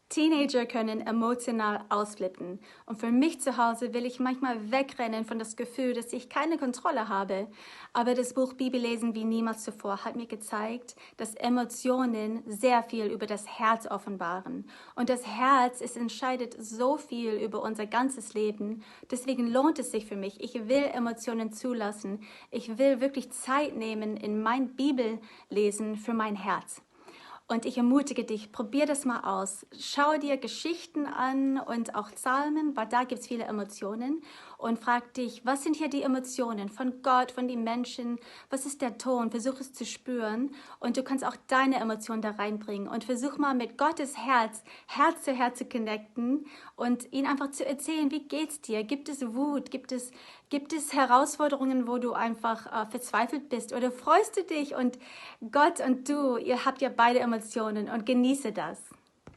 Teenager können emotional ausflippen. Und für mich zu Hause will ich manchmal wegrennen von das Gefühl, dass ich keine Kontrolle habe. Aber das Buch Bibellesen wie niemals zuvor hat mir gezeigt, dass Emotionen sehr viel über das Herz offenbaren. Und das Herz, es entscheidet so viel über unser ganzes Leben. Deswegen lohnt es sich für mich. Ich will Emotionen zulassen. Ich will wirklich Zeit nehmen in mein Bibellesen für mein Herz. Und ich ermutige dich, probier das mal aus. Schau dir Geschichten an und auch Psalmen, weil da gibt es viele Emotionen. Und frag dich, was sind hier die Emotionen von Gott, von den Menschen? Was ist der Ton? Versuch es zu spüren. Und du kannst auch deine Emotionen da reinbringen. Und versuch mal mit Gottes Herz, Herz zu Herz zu connecten und ihn einfach zu erzählen, wie geht's dir? Gibt es Wut? Gibt es Herausforderungen, wo du einfach verzweifelt bist? Oder freust du dich? Und Gott und du, ihr habt ja beide Emotionen und genieße das.